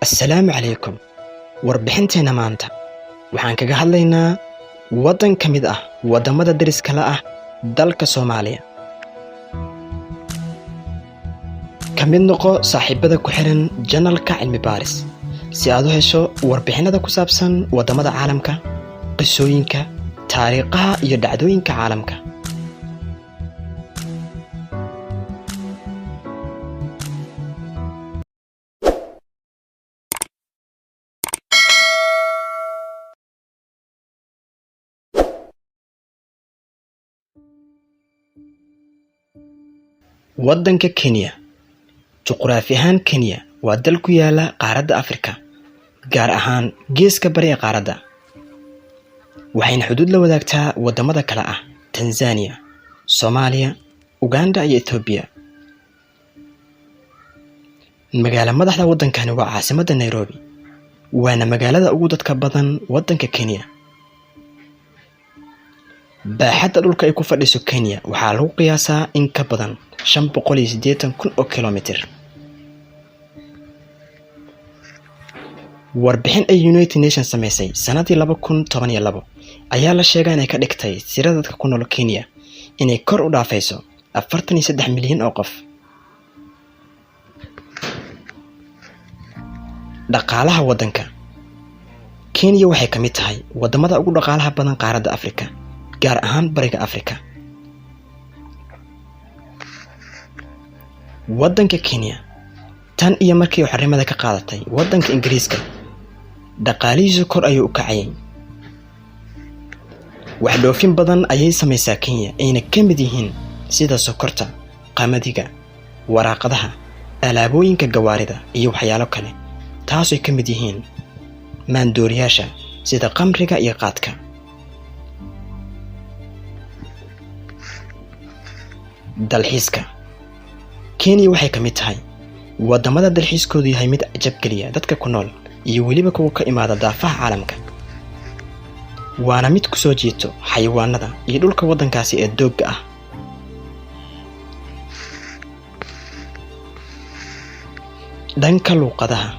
Assalaamu calaykum. Warbixinteenna maanta waxaan kaga hadlaynaa waddan ka mid ah waddamada deriska la ah dalka Soomaaliya. Ka mid noqo saaxiibada ku xiran channelka Cilmi Baaris si aad u hesho warbixinnada ku saabsan waddamada caalamka, qisooyinka, taariikhaha iyo dhacdooyinka caalamka. Waddanka Kenya. Juqraafi ahaan, Kenya waa dal ku yaala qaaradda Afrika, gaar ahaan geeska bari ee qaaradda, waxayna xuduud la wadaagtaa waddamada kale ah Tanzania, Soomaaliya, Uganda iyo Itoobiya. Magaala madaxda waddankani waa caasimadda Nairobi, waana magaalada ugu dadka badan waddanka Kenya. Baaxadda dhulka ay ku fadhiso Kenya waxaa lagu qiyaasaa in ka badan 580,000 oo kilomitir. Warbixin ay United Nations samaysay sanadii 2012 ayaa la sheegaa inay ka dhigtay tirada dadka ku nool Kenya inay kor u dhaafayso 43 milyan oo qof. Dhaqaalaha waddanka Kenya: waxay ka mid tahay waddamada ugu dhaqaalaha badan qaaradda Afrika, gaar ahaan Bariga Afrika. Waddanka Kenya tan iyo markii uu xornimada ka qaadatay waddanka Ingiriiska, dhaqaalihiisu kor ayuu u kacayay. Wax dhoofin badan ayay samaysaa Kenya, ayna ka mid yihiin sida sokorta, qamadiga, waraaqadaha, alaabooyinka gawaarida iyo waxyaalo kale, taasooy ka mid yihiin maandooriyaasha sida qamriga iyo qaadka. Dalxiiska: Kenya waxay ka mid tahay waddamada dalxiiskoodu yahay mid cajabgeliya dadka ku nool iyo weliba kuwa ka imaada daafaha caalamka, waana mid ku soo jiito xayawaanada iyo dhulka waddankaasi ee doogga ah. Dhanka luuqadaha,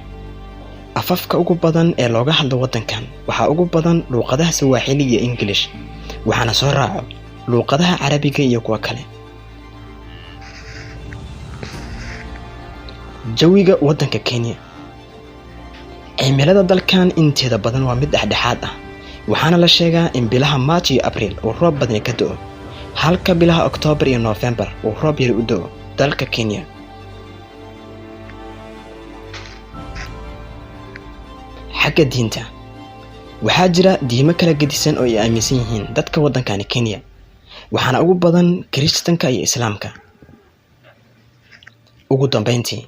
afafka ugu badan ee looga hadlo waddankan waxaa ugu badan luuqadaha Sawaaxili iyo English, waxaana soo raaco luuqadaha Carabiga iyo kuwa kale. Jawiga waddanka Kenya: cimilada dalkan inteeda badan waa mid dhexdhexaad ah, waxaana la sheegaa in bilaha March iyo Abriil uu roob badani ka da'o, halka bilaha Oktoobar iyo Noofembar uu roob yari u da'o dalka Kenya. Xagga diinta, waxaa jira diimo kala gedisan oo ay aaminsan yihiin dadka waddankani Kenya, waxaana ugu badan Kiristanka iyo Islaamka. Ugu dambeyntii,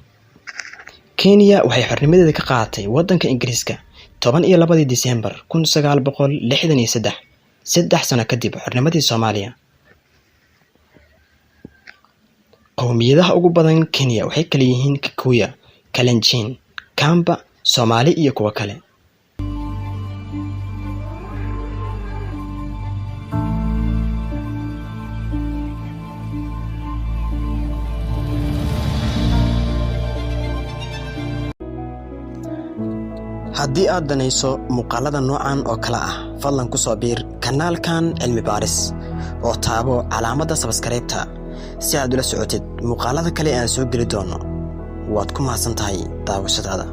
Kenya waxay xornimadeeda ka qaadatay waddanka Ingiriiska 12-dii Disembar 1963, 3 sano kadib xornimadii Soomaaliya. Qowmiyadaha ugu badan Kenya waxay kala yihiin Kikuya, Kalenjin, Kamba, Soomaali iyo kuwo kale. Haddii aad danayso muuqaalada noocan oo kale ah, fadlan ku soo biir kanaalkan Cilmi Baaris oo taabo calaamadda subscribe-ta si aad ula socotid muuqaalada kale ee aan soo geli doono. Waad ku mahadsan tahay daawashadaada.